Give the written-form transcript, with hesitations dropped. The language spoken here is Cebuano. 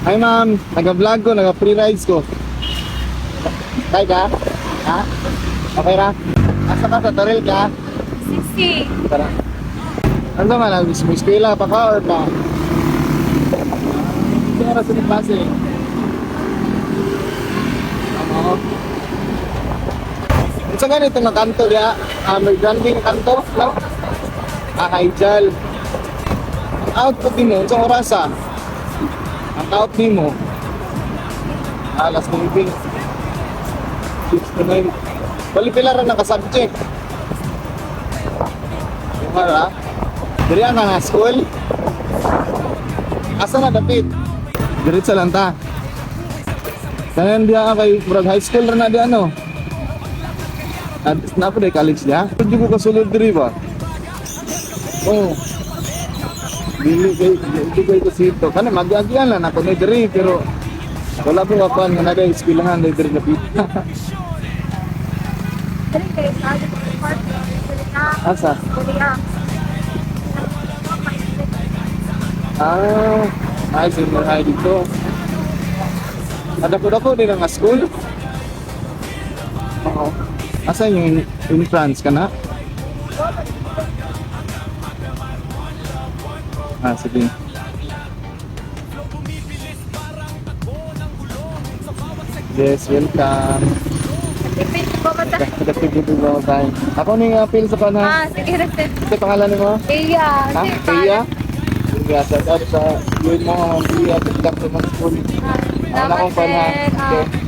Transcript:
Hi ma'am, naga-vlog ko, naga-free rides ko. Kay ka? Ha? Okay ra? Asa ka sa Toril ka? 60. Tara. Ano man, mo eskwela pa ka or pa? Hindi oras sa klase. Ano? Unsa ganito nga kanto diya? Ah, may grande nga kanto, no? Ah, kay Jal. Ang output nimo, unsang oras ah? Ang out nimo? Ah, alas 9. 6 to 9. Bali pila ra naka-subject. Wala. Diri ang nga school. Asa na dapit? Diretso lang ta. Tanan diya ka kay murag high school ra na di ano. At na po college diya. Pwede ko kasulod diri ba? Oh. Dili kay dili kay ko sito. Kana magiagian lang ako ni diri pero wala ko kakuan nga na dai eskwelahan diri dapit. Dali kayo sa ating park. Asa? Korea. Ah, ay senior high dito. Adako-dako din ang school. Oo. Asa yung entrance ka na? Ah, sige. Yes, welcome. Ipin ko ba ta? Kadapig ba tayo? Ako ni nga appeal sa pana. Ah, sige rin. Ito pangalan mo? Iya. Ha? Pia? Pia, shout out sa yun mo, Ma'am Pia. Good luck sa mga school. Ano Salamat, akong pana. sir. Okay. Ah.